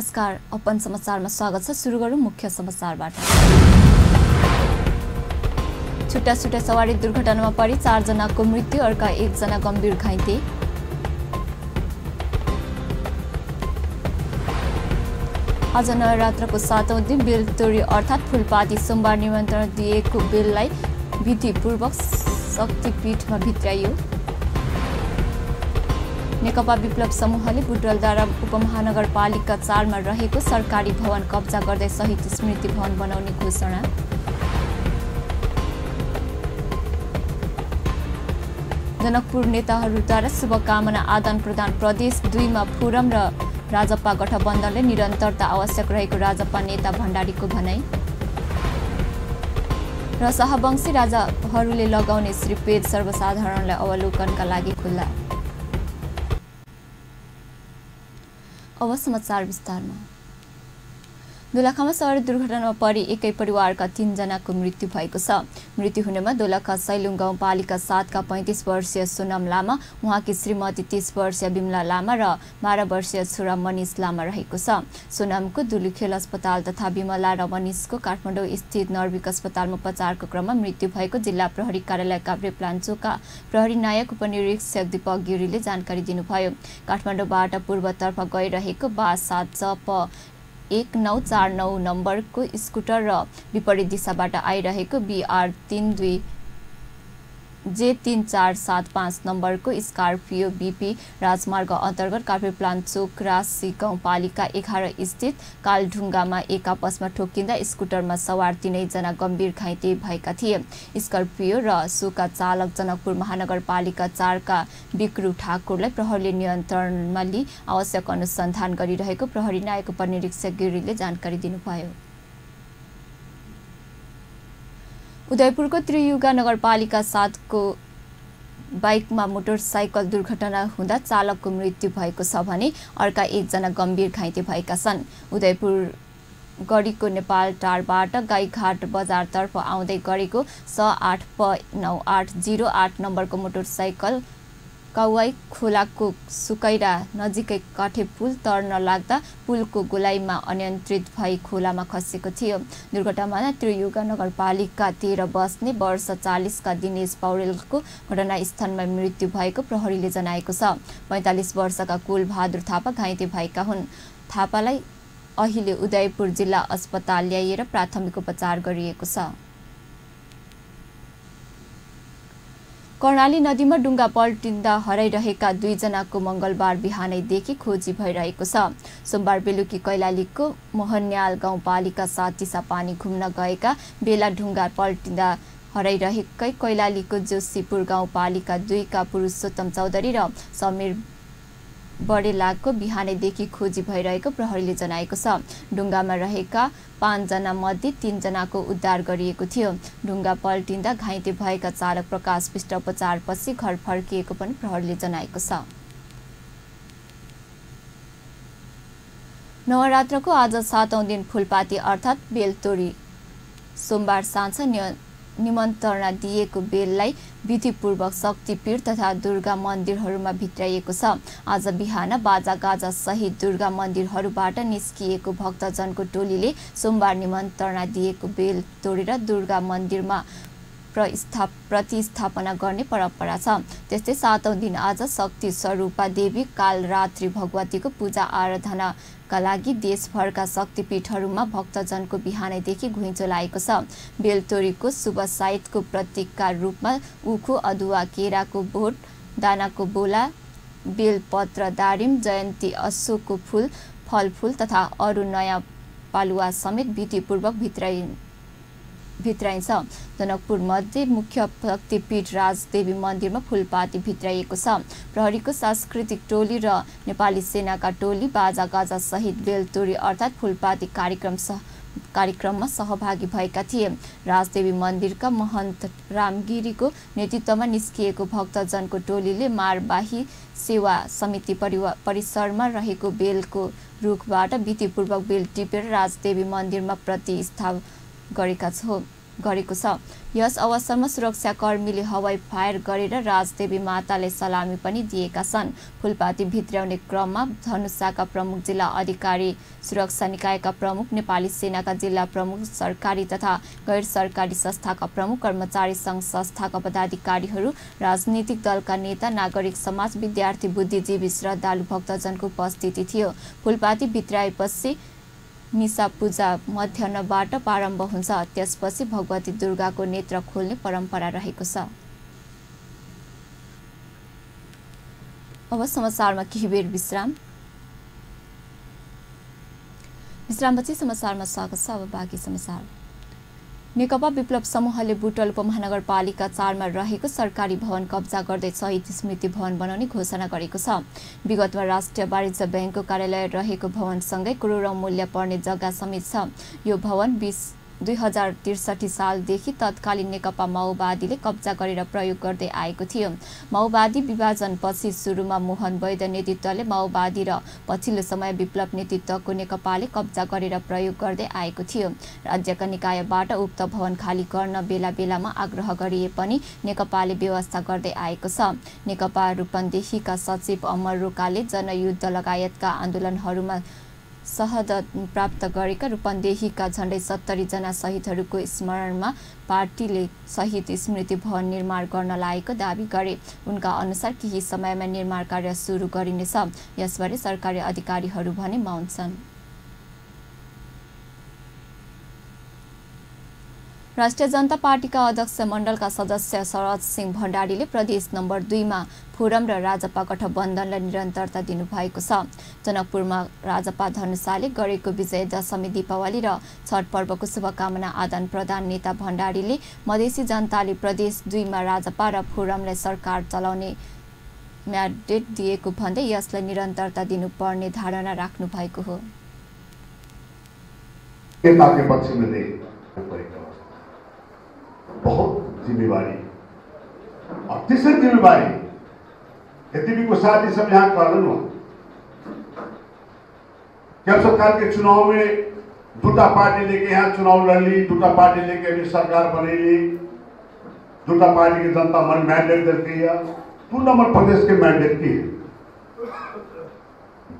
नमस्कार, अपन समाचारमा स्वागत छ। सुरु गरौँ मुख्य समाचारबाट। छुट्टा सवारी दुर्घटनामा परि 4 जनाको मृत्यु, अर्का 1 जना गम्भीर घाइते। आज नवरात्रको 7औं दिन बेलतोरी अर्थात् फूलपाती सोमबार निमन्त्रण दिएको बेललाई विधिपूर्वक शक्तिपीठमा भित्राइयो। नेकपा विप्लव समूहले बुटवलद्वारा उपमहानगरपालिका 4 मा रहेको सरकारी भवन कब्जा गर्दै शहीद स्मृति भवन बनाउने घोषणा। जनकपुर नेताहरूद्वारा शुभकामना आदान प्रदान। प्रदेश 2 मा फोरम र राजपा गठबन्धनले निरन्तरता आवश्यक रहेको राजपा नेता भण्डारीको भनाई। र शाहवंशी राजाहरूले लगाउने श्रीपेद सर्वसाधारणलाई अवलोकनका लागि खुल्ला। अब समाचार विस्तारमा। दोलखामा सवारी दुर्घटनामा परि एकै परिवारका 3 जनाको मृत्यु भएको छ। मृत्यु हुनेमा दोलखा सैलुङ गाउँपालिका 7 का 35 वर्षीय सोनम लामा, उहाँकी श्रीमती 30 वर्षीय बिमला लामा र 12 वर्षीय छोरा मनिष लामा रहेको छ। सोनमको दुलुखेल अस्पताल तथा बिमला र मनिषको काठमाडौँ स्थित नर्विक अस्पतालमा उपचारको क्रममा मृत्यु भएको जिल्ला प्रहरी कार्यालय काभ्रेप्लान्चोका प्रहरी नायक उपनिरीक्षक दीपक गिरीले जानकारी दिनुभयो। काठमाडौँबाट पूर्वतर्फ गइरहेको बास 7 जप 1949 नम्बरको स्कुटर र विपरीत दिशाबाट आइरहेको BR 32 J3475 नम्बरको स्कर्पियो BP राजमार्ग अन्तर्गत काभ्रेप्लान्चोक रासी गाउँपालिका 11 स्थित कालढुङ्गामा एक आपसमा ठोकिँदा स्कुटरमा सवार 3 जना गम्भीर घाइते भएका थिए। स्कर्पियो र सोका चालक जनकपुर महानगरपालिका 4 का विक्रु ठाकुरलाई प्रहरीले नियन्त्रणमा लिई आवश्यक अनुसन्धान गरिरहेको प्रहरी नायक उपनिरीक्षक गिरीले जानकारी दिनुभयो। उदयपुरको त्रियुगा नगरपालिका 7 को बाइकमा मोटरसाइकल दुर्घटना हुँदा चालकको मृत्यु भएको छ भने अर्का 1 जना गम्भीर घाइते भएका छन्। उदयपुर गढीको नेपाल टारबाट गाईघाट बजारतर्फ आउँदै गरेको S8P9808 नम्बरको मोटरसाइकल काउवाई खोलाको सुकैरा नजिकै काठे पुल तर्न लाग्दा पुलको गोलाइमा अनियन्त्रित भई खोलामा खसेको थियो। दुर्घटनामा त्रियुगा नगरपालिका 13 बस्ने वर्ष 40 का दिनेश पौडेलको घटनास्थलमा मृत्यु भएको प्रहरीले जनाएको छ। 45 वर्षका कुलबहादुर थापा घाइते भएका हुन्। थापालाई अहिले उदयपुर जिल्ला अस्पताल ल्याइएर प्राथमिक उपचार गरिएको छ। कर्णाली नदीमा डुङ्गा पल्टिँदा हराइरहेका 2 जनाको मंगलबार बिहानैदेखि खोजी भइरहेको छ। सोमबार बेलुकी कैलालीको मोहन्याल गाउँपालिका 7 चिसापानी घुम्न गएका बेला डुङ्गा पल्टिँदा हराइरहेकै कैलालीको जोशीपुर गाउँपालिका 2 का पुरुषोत्तम चौधरी र समीर बडेलाको बिहानैदेखि खोजी भइरहेको प्रहरीले जनाएको छ। डुङ्गामा रहेका 5 जना मध्ये 3 जनाको उद्धार गरिएको थियो। डुङ्गा पल्टिँदा घाइते भएका चालक प्रकाश विष्ट उपचारपछि घर फर्किएको पनि प्रहरीले जनाएको छ। नवरात्रको आज 7औं दिन फूलपाती अर्थात् बेलतोरी सोमबार साँझ निमन्त्रणा दिएको बेललाई विधिपूर्वक शक्तिपीठ तथा दुर्गा मन्दिरहरूमा भित्राइएको छ। आज बिहान बाजागाजा सहित दुर्गा मन्दिरहरूबाट निस्किएको भक्तजनको टोलीले सोमबार निमन्त्रणा दिएको बेल तोडेर दुर्गा मन्दिरमा प्रतिस्थापना गर्ने परम्परा छ। त्यस्तै 7औं दिन आज शक्ति स्वरूपा देवी कालरात्रि भगवतीको पूजा आराधनाका लागि देशभरका शक्तिपीठहरूमा भक्तजनको बिहानैदेखि घुइँचो लागेको छ। बेलतोरीको शुभ साइतको प्रतीकका रूपमा उखु, अदुवा, केराको बोट, दानाको बोला, बेलपत्र, दारिम, जयन्ती, अशोकको फूल, फलफूल तथा अरू नयाँ पालुवा समेत विधिपूर्वक भित्राइन्छ। जनकपुर मध्ये मुख्य शक्तिपीठ राजदेवी मन्दिरमा फूलपाती भित्राइएको छ। प्रहरीको सांस्कृतिक टोली र नेपाली सेनाका टोली बाजागाजा सहित बेलतोरी अर्थात् फूलपाती कार्यक्रममा सहभागी भएका थिए। राजदेवी मन्दिरका महन्त रामगिरीको नेतृत्वमा निस्किएको भक्तजनको टोलीले मारबाही सेवा समिति परिसरमा रहेको बेलको रुखबाट विधिपूर्वक बेल टिपेर राजदेवी मन्दिरमा प्रतिष्ठा गरेका छन्। गरेको छ। यस अवसरमा सुरक्षाकर्मीले हवाई फायर गरेर राजदेवी माताले सलामी पनि दिएका छन्। फूलपाती भित्र्याउने क्रममा धनुषाका प्रमुख जिल्ला अधिकारी, सुरक्षा निकायका प्रमुख, नेपाली सेनाका जिल्ला प्रमुख, सरकारी तथा गैर सरकारी संस्थाका प्रमुख, कर्मचारी सङ्घ संस्थाका पदाधिकारीहरू, राजनीतिक दलका नेता, नागरिक समाज, विद्यार्थी, बुद्धिजीवी, श्रद्धालु भक्तजनको उपस्थिति थियो। फूलपाती भित्र्याएपछि निशा पूजा मध्याह्नबाट प्रारम्भ हुन्छ। त्यसपछि भगवती दुर्गाको नेत्र खोल्ने परम्परा रहेको छ। अब समाचारमा केही बेर विश्राम। विश्रामपछि समाचारमा स्वागत छ। अब बाँकी समाचार। नेकपा विप्लव समूहले बुटवल उपमहानगरपालिका 4 मा रहेको सरकारी भवन कब्जा गर्दै शहीद स्मृति भवन बनाउने घोषणा गरेको छ। विगतमा राष्ट्रिय वाणिज्य ब्याङ्कको कार्यालय रहेको भवनसँगै करोडौं मूल्य पर्ने जग्गा समेत छ। यो भवन 2063 सालदेखि तत्कालीन नेकपा माओवादीले कब्जा गरेर प्रयोग गर्दै आएको थियो। माओवादी विभाजनपछि सुरुमा मोहन वैद्य नेतृत्वले माओवादी र पछिल्लो समय विप्लव नेतृत्वको नेकपाले कब्जा गरेर प्रयोग गर्दै आएको थियो। राज्यका निकायबाट उक्त भवन खाली गर्न बेला बेलामा आग्रह गरिए पनि नेकपाले व्यवस्था गर्दै आएको छ। नेकपा रूपन्देहीका सचिव अमर रोकाले जनयुद्ध लगायतका आन्दोलनहरूमा शहादत प्राप्त गरेका रूपन्देहीका झण्डै 70 जना शहीदहरूको स्मरणमा पार्टीले शहीद स्मृति भवन निर्माण गर्न लागेको दावी गरे। उनका अनुसार केही समयमा निर्माण कार्य सुरु गरिनेछ। यसबारे सरकारी अधिकारीहरू भने मौन छन्। राष्ट्रिय जनता पार्टीका अध्यक्ष मण्डलका सदस्य शरद सिंह भण्डारीले प्रदेश नम्बर 2 मा फोरम र राजपा गठबन्धनलाई निरन्तरता दिनुभएको छ। जनकपुरमा राजपा धनुषाले गरेको विजय दशमी, दीपावली र छठ पर्वको शुभकामना आदान प्रदान नेता भण्डारीले मधेसी जनताले प्रदेश 2 मा राजपा र फोरमलाई सरकार चलाउने म्यान्डेट दिएको भन्दै यसलाई निरन्तरता दिनुपर्ने धारणा राख्नु भएको हो। बहुत जिम्मेवारी और तीसरी जिम्मेवारी यदि भी को साथ ही सब यहाँ कारण हो कि अब सरकार के चुनाव में दूटा पार्टी लेके यहाँ चुनाव लड़ ली, दूटा पार्टी लेके अभी सरकार बनी ली, दूटा पार्टी की जनता मन मैंडेट देती है। 2 नंबर प्रदेश के मैंडेट की है,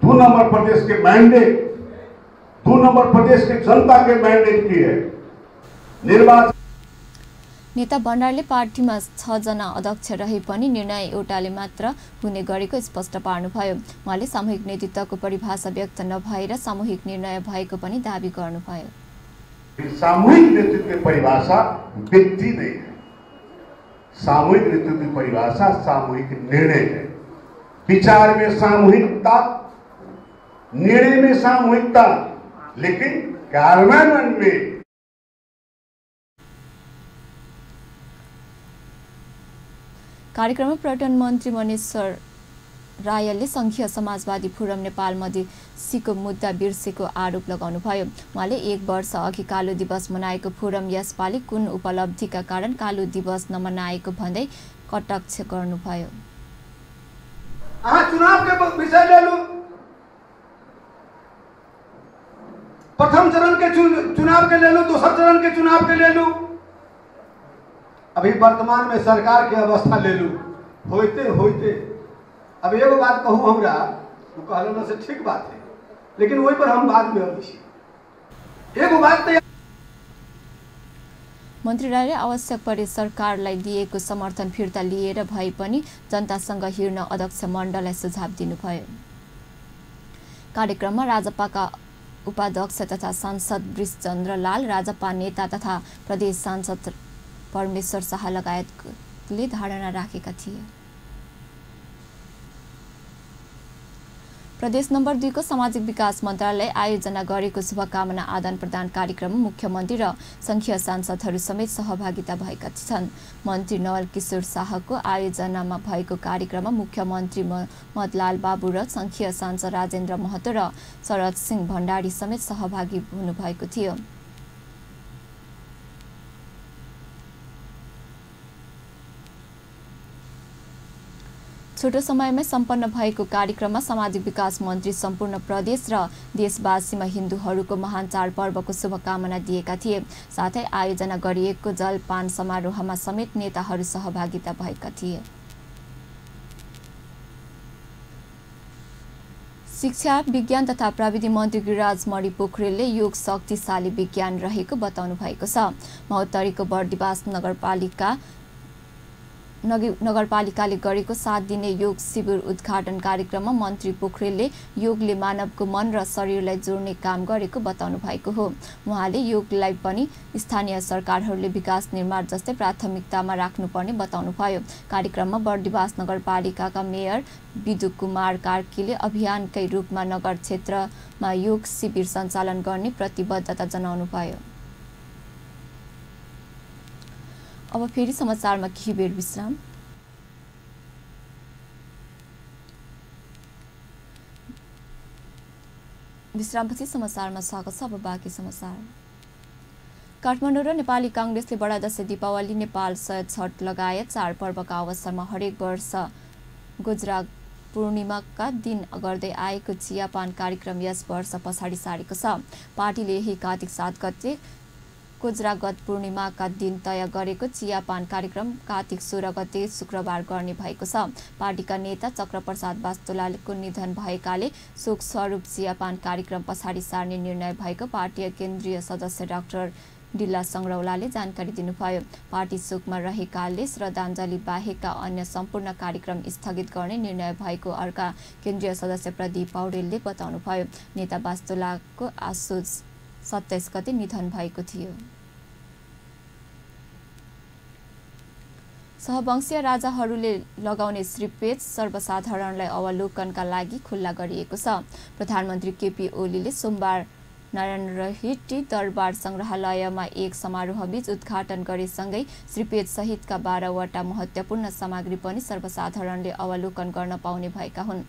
2 नंबर प्रदेश के मैंडेट, 2 नंबर प्रदेश के जनता के मैंडेट की है। निर्वाचन नेता भण्डारले पार्टीमा 6 जना अध्यक्ष रहे पनि निर्णय एउटाले मात्र हुने गरेको स्पष्ट पार्नुभयो। उहाँले सामूहिक नेतृत्वको परिभाषा व्यक्त नभएर सामूहिक निर्णय भएको पनि दावी गर्नुभयो। सामूहिक नेतृत्व की परिभाषा व्यक्ति नहीं है, सामूहिक नेतृत्व की परिभाषा सामूहिक निर्णय है। विचार में सामूहिकता, निर्णय में सामूहिकता, लेकिन कार्यान्वयन में कार्यक्रममा पर्यटन मन्त्री मनेश्वर रायलले संघीय समाजवादी फोरम नेपाल मधेसीको मुद्दा बिर्सेको आरोप लगाउनुभयो। उहाँले 1 वर्ष अघि कालो दिवस मनाएको फोरम यसपालि कुन उपलब्धिका कारण कालो दिवस नमनाएको भन्दै कटाक्ष गर्नुभयो। चुनाव के विषय ले लू, प्रथम चरण के चुनाव के ले लू, दूसरा चरण के चुनाव के ले लू, अभी वर्तमान में सरकार की अवस्था ले लू, होते होते अब एगो बात कहूँ हमरा, तो कहना से ठीक बात है, लेकिन वही पर हम बाद में एगो बात तो मन्त्री रायले आवश्यक परे सरकारलाई दिएको समर्थन फिर्ता लिएर भए पनि जनतासँग हिँड्न अध्यक्ष मण्डललाई सुझाव दिनुभयो। कार्यक्रममा राजपाका उपाध्यक्ष तथा सांसद वृषचन्द्र लाल, राजपा नेता तथा प्रदेश सांसद परमेश्वर शाह लगायतले धारणा राखेका थिए। प्रदेश नम्बर 2 को सामाजिक विकास मन्त्रालय आयोजना गरेको शुभकामना आदान प्रदान कार्यक्रममा मुख्यमन्त्री र संघीय सांसदहरू समेत सहभागिता भएका छन्। मन्त्री नवल किशोर शाहको आयोजनामा भएको कार्यक्रममा मुख्यमन्त्री मदलाल बाबु र संघीय सांसद राजेन्द्र महतो र शरद सिंह भण्डारी समेत सहभागी हुनुभएको थियो। छोटो समयमै सम्पन्न भएको कार्यक्रममा सामाजिक विकास मन्त्री सम्पूर्ण प्रदेश र देशवासीमा हिन्दूहरूको महान चाडपर्वको शुभकामना दिएका थिए। साथै आयोजना गरिएको जलपान समारोहमा समेत नेताहरू सहभागिता भएका थिए। शिक्षा, विज्ञान तथा प्रविधि मन्त्री गिरिराज मणि पोखरेलले योग शक्तिशाली विज्ञान रहेको बताउनु भएको छ। महोत्तरीको बर्दिवास नगरपालिकाले गरेको 7 दिने योग शिविर उद्घाटन कार्यक्रममा मन्त्री पोखरेलले योगले मानवको मन र शरीरलाई जोड्ने काम गरेको बताउनु भएको हो। उहाँले योगलाई पनि स्थानीय सरकारहरूले विकास निर्माण जस्तै प्राथमिकतामा राख्नुपर्ने बताउनुभयो। कार्यक्रममा बर्दिवास नगरपालिकाका मेयर विदु कुमार कार्कीले अभियानकै रूपमा नगर क्षेत्रमा योग शिविर सञ्चालन गर्ने प्रतिबद्धता जनाउनुभयो। अब फेरि समाचारमा केही बेर विश्राम। विश्रामपछि समाचारमा स्वागत छ। अब बाँकी समाचार। काठमाडौँ र नेपाली काङ्ग्रेसले बडा दशैं, दीपावली, नेपाल सय छठ लगायत चाडपर्वका अवसरमा हरेक वर्ष गोजरा पूर्णिमाका दिन गर्दै आएको चियापान कार्यक्रम यस वर्ष पछाडि सारेको छ। पार्टीले यही कार्तिक 7 गते कोजरागत पूर्णिमाका दिन तय गरेको चियापान कार्यक्रम कार्तिक 16 गते शुक्रबार गर्ने भएको छ। पार्टीका नेता चक्रप्रसाद वास्तुलाको निधन भएकाले शोक स्वरूप चियापान कार्यक्रम पछाडि सार्ने निर्णय भएको पार्टी केन्द्रीय सदस्य डाक्टर डिल्ला सङ्ग्रौलाले जानकारी दिनुभयो। पार्टी शोकमा रहेकाले श्रद्धाञ्जली बाहेकका अन्य सम्पूर्ण कार्यक्रम स्थगित गर्ने निर्णय भएको अर्का केन्द्रीय सदस्य प्रदीप पौडेलले बताउनुभयो। नेता वास्तुलाको आसोज 27 गते निधन भएको थियो। सहवंशीय राजाहरूले लगाउने श्रीपेच सर्वसाधारणलाई अवलोकनका लागि खुल्ला गरिएको छ। प्रधानमन्त्री केपी ओलीले सोमबार नारायण दरबार सङ्ग्रहालयमा एक समारोहबीच उद्घाटन गरेसँगै श्रीपेच सहितका 12वटा महत्त्वपूर्ण सामग्री पनि सर्वसाधारणले अवलोकन गर्न पाउने भएका हुन्।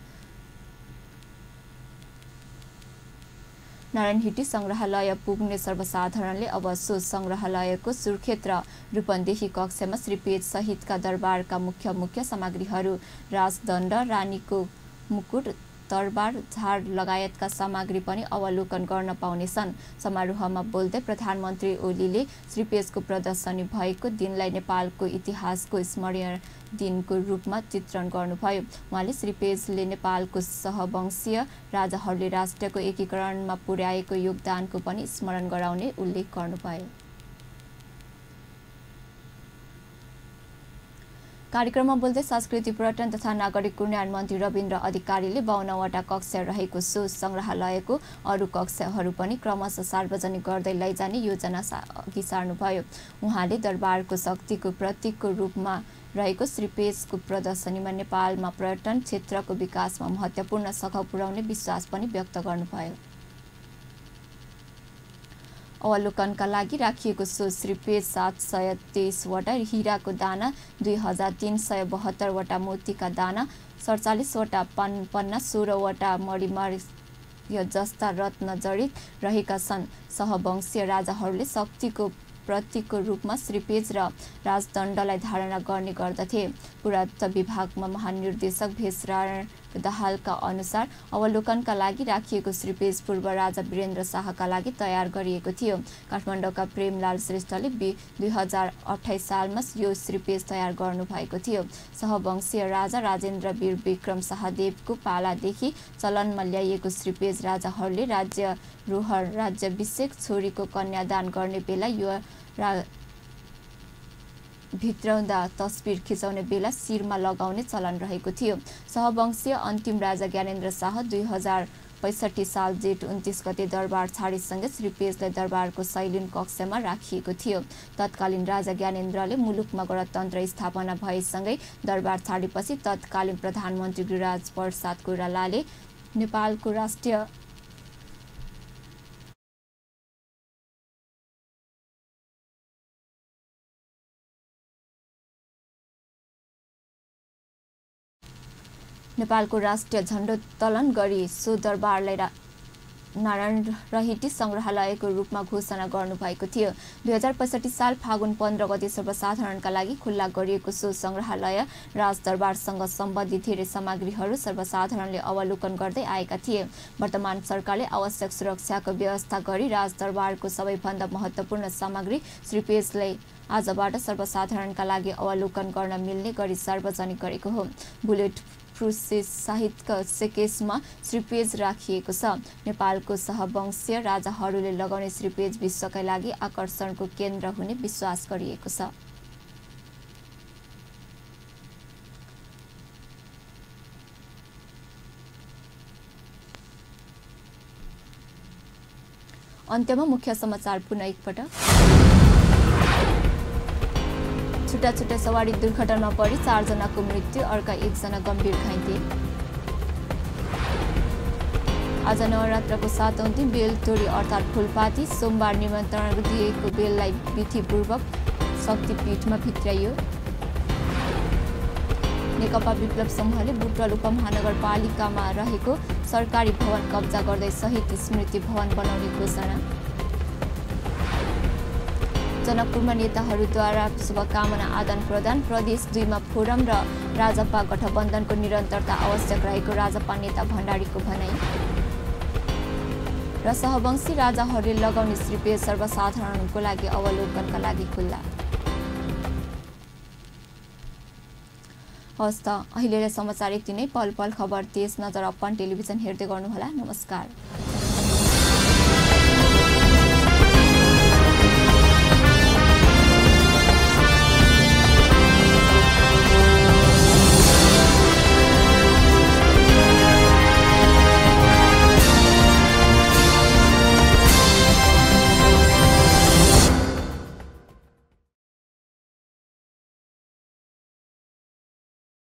नारायण सङ्ग्रहालय पुग्ने सर्वसाधारणले अब सो सङ्ग्रहालयको सुर्खेत र रूपन्देही कक्षमा श्रीपेच सहितका दरबारका मुख्य सामग्रीहरू, राजदण्ड, रानीको मुकुट, दरबार झाड लगायतका सामग्री पनि अवलोकन गर्न पाउनेछन्। समारोहमा बोल्दै प्रधानमन्त्री ओलीले श्रीपेचको प्रदर्शनी भएको दिनलाई नेपालको इतिहासको स्मरणीय दिनको रूपमा चित्रण गर्नुभयो। उहाँले श्रीपेचले नेपालको सहवंशीय राजाहरूले राष्ट्रको एकीकरणमा पुर्याएको योगदानको पनि स्मरण गराउने उल्लेख गर्नुभयो। कार्यक्रममा बोल्दै संस्कृति, पर्यटन तथा नागरिक उन्नयन मन्त्री रविन्द्र अधिकारीले 52वटा कक्ष रहेको सो सङ्ग्रहालयको अरू कक्षहरू पनि क्रमशः सार्वजनिक गर्दै लैजाने योजना अघि सार्नुभयो। उहाँले दरबारको शक्तिको प्रतीकको रूपमा रहेको श्रीपेचको प्रदर्शनीमा नेपालमा पर्यटन क्षेत्रको विकासमा महत्त्वपूर्ण सघाउ पुर्याउने विश्वास पनि व्यक्त गर्नुभयो। अवलोकनका लागि राखिएको सो श्रीपेच 723वटा हिराको दाना, 2372वटा मोतीका दाना, 47वटा पन्ना, 16वटा मणिमर जस्ता रत्न जडित रहेका छन्। सहवंशीय राजाहरूले शक्तिको प्रतीकको रूपमा श्रीपेच र राजदण्डलाई धारणा गर्ने गर्दथे। पुरातत्व विभागमा महानिर्देशक भेषरायण दाहालका अनुसार अवलोकनका लागि राखिएको श्रीपेच पूर्व राजा वीरेन्द्र शाहका लागि तयार गरिएको थियो। काठमाडौँका प्रेमलाल श्रेष्ठले 2028 सालमा यो श्रीपेच तयार गर्नुभएको थियो। सहवंशीय राजा राजेन्द्र वीर विक्रम शाहदेवको पालादेखि चलनमा ल्याइएको श्रीपेच राजाहरूले राज्यारोहण, राज्याभिषेक, छोरीको कन्यादान गर्ने बेला यो भित्राउँदा तस्बिर खिचाउने बेला शिरमा लगाउने चलन रहेको थियो। सहवंशीय अन्तिम राजा ज्ञानेन्द्र शाह 2065 साल जेठ 29 गते दरबार छाडेसँगै श्रीपेचलाई दरबारको शैलीन कक्षमा राखिएको थियो। तत्कालीन राजा ज्ञानेन्द्रले मुलुकमा गणतन्त्र स्थापना भएसँगै दरबार छाडेपछि तत्कालीन प्रधानमन्त्री गिरिराज प्रसाद कोइरालाले नेपालको राष्ट्रिय झण्डोत्तोलन गरी सो दरबारलाई नारायण रहिटी संग्रहालयको रूपमा घोषणा गर्नुभएको थियो। 2065 साल फागुन 15 गते सर्वसाधारणका लागि खुल्ला गरिएको सो संग्रहालय राजदरबारसँग सम्बन्धित धेरै सामग्रीहरू सर्वसाधारणले अवलोकन गर्दै आएका थिए। वर्तमान सरकारले आवश्यक सुरक्षाको व्यवस्था गरी राजदरबारको सबैभन्दा महत्त्वपूर्ण सामग्री श्रीपेजले आजबाट सर्वसाधारणका लागि अवलोकन गर्न मिल्ने गरी सार्वजनिक गरेको हो। बुलेट प्रुफ सहितका सेकेसमा श्रीपेज राखिएको छ। नेपालको सहवंशीय राजाहरूले लगाउने श्रीपेज विश्वकै लागि आकर्षणको केन्द्र हुने विश्वास गरिएको छ। अन्त्यमा मुख्य समाचार पुनः एकपटक। छुट्टा सवारी दुर्घटनामा परि 4 जनाको मृत्यु, अर्का 1 जना गम्भीर घाइते। आज नवरात्रको 7औं दिन बेल तोडी अर्थात् फूलपाती सोमबार निमन्त्रण दिएको बेललाई विधिपूर्वक शक्तिपीठमा भित्र्याइयो। नेकपा विप्लव समूहले बुटवल उपमहानगरपालिकामा रहेको सरकारी भवन कब्जा गर्दै शहीद स्मृति भवन बनाउने घोषणा। जनकपुरमा नेताहरूद्वारा शुभकामना आदान प्रदान। प्रदेश 2 मा फोरम र राजपा गठबन्धनको निरन्तरता आवश्यक रहेको राजपा नेता भण्डारीको भनाई। र सहवंशी राजाहरूले लगाउने श्रीपेज सर्वसाधारणको लागि अवलोकनका लागि खुल्ला। हस्त अहिलेलाई समाचार यति नै। पल पल खबर तेज नजर अपन टेलिभिजन हेर्दै गर्नुहोला। नमस्कार।